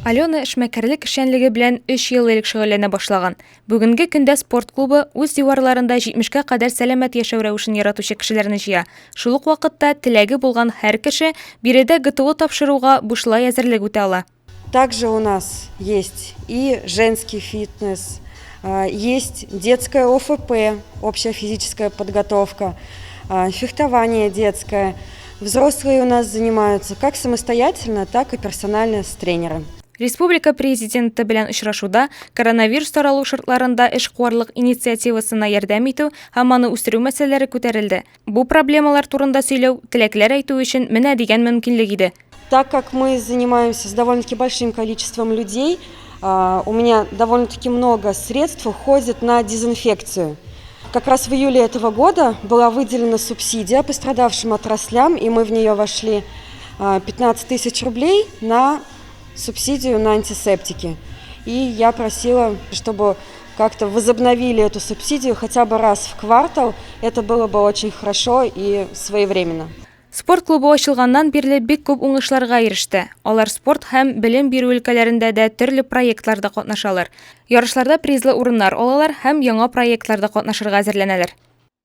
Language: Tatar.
Алена эшмәкәрлек эшчәнлеге белән өч ел элек шөгыльләнә башлаган. Бүгенге көндә спорт клубы үз диварларында 70-кә кадәр сәламәт яшәү рәвешен яратучы кешеләрне җыя. Шул ук вакытта теләге булган һәр кеше биредә ГТО тапшыруга бушлай әзерлек үтә ала. Также у нас есть и женский фитнес, есть детская ОФП, общая физическая подготовка, фехтование детское. Взрослые у нас занимаются как самостоятельно, так и персонально с тренером. Республика Президенты белән очрашуда коронавирус таралу шартларында эшкуарлык инициативасына ярдәм итү һәм аны үстерү мәсьәләләре күтәрелде. Бу проблемалар турында сөйләү, теләкләр әйтү өчен менә дигән мөмкинлек иде. Так как мы занимаемся с довольно-таки большим количеством людей, у меня довольно-таки много средств уходит на дезинфекцию. Как раз в июле этого года была выделена субсидия пострадавшим отраслям, и мы в нее вошли 15 тысяч рублей на субсидию на антисептики. И я просила, чтобы как-то возобновили эту субсидию хотя бы раз в квартал. Это было бы очень хорошо и своевременно. Спорт клубы ачылганнан бирле бик күп уңышларга иреште. Алар спорт һәм белем бирү өлкәләрендә дә төрле проектларда катнашалар. Ярышларда призлы урыннар алалар һәм яңа проектларда катнашырга әзерләнәләр.